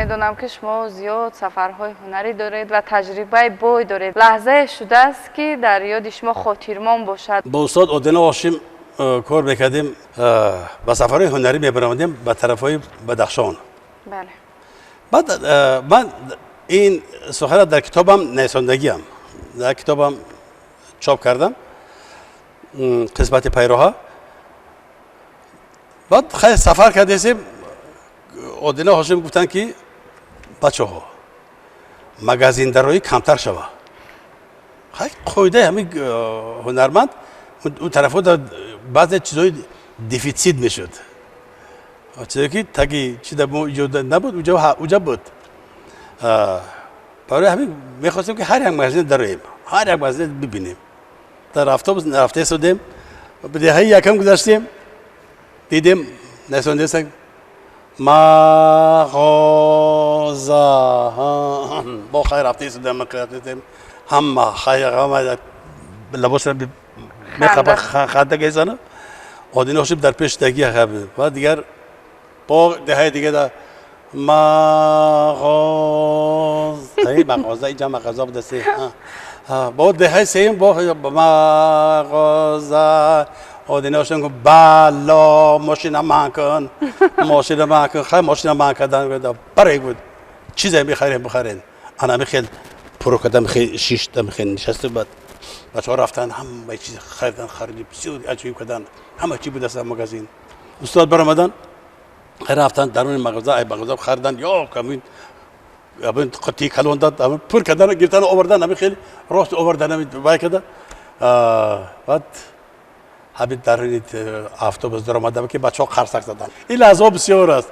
Медонам, ки шумо зиёд сафарҳои ҳунарӣ доред ва таҷрибаи бой доред. Лаҳзае шудааст, ки дар ёди шумо хотирмон бошад? Бо устод Одина Ҳошим кор мекардем, ба сафарҳои ҳунарӣ мебаромадем ба тарафҳои Бадахшон. Баъд ман ин сухана дар китобам нависондагиам, дар китобам чоп кардам, қисмати пайроҳа. Баъд хай сафар кардесем, Одина Ҳошим гуфтанд, ки бачаҳо, магазиндароӣ камтар шава. Хай, қоидаи ҳамин ҳунарманд, он тарафҳо баъзе чизҳои дефицит мешуд, чизе ки таги чида мо иҷо набуд, уҷа буд. Барои ҳамин мехостем, ки ҳар як магазин дароем, ҳар як магазин бибинем. Дар автобус рафта истодем, деҳаи якам гузаштем, дидем, насондеса мағоза. Бо хай рафта истодем, ҳама хай, ҳама лабосра мехапа, ханда гезана. Одина Ҳошим дар пеш таги. Ва дигар бо деҳаи дига да мағоз, мағоза, инҷа мағоза будасе. Бо деҳаи сеюм бо мағоза. Одина Ҳошим гуфт: «Бало, мошина ман кун, мошина ман кун». Хай, мошина ман кардан, барои буд, чизе мехарем, бихарен. Ана хел пуру кардам, шиштам, хел нишасту. Баъд бачаҳо рафтан, ҳамаи чиз харидан, хариди бисёр аҷоиб кардан, ҳама чи буд аст магазин. Устод баромадан, рафтан даруни мағоза, ай мағоза харидан, ё камин ҳамин қутии калон дад, ҳамин пур кардан, гирифтан, овардан, ҳамин хеле рост овардан, ҳамин вай карда. Баъд ҳамин даруни автобус даромадам, ки бачаҳо қарсак заданд. Ин лаҳзаҳо бисёр аст.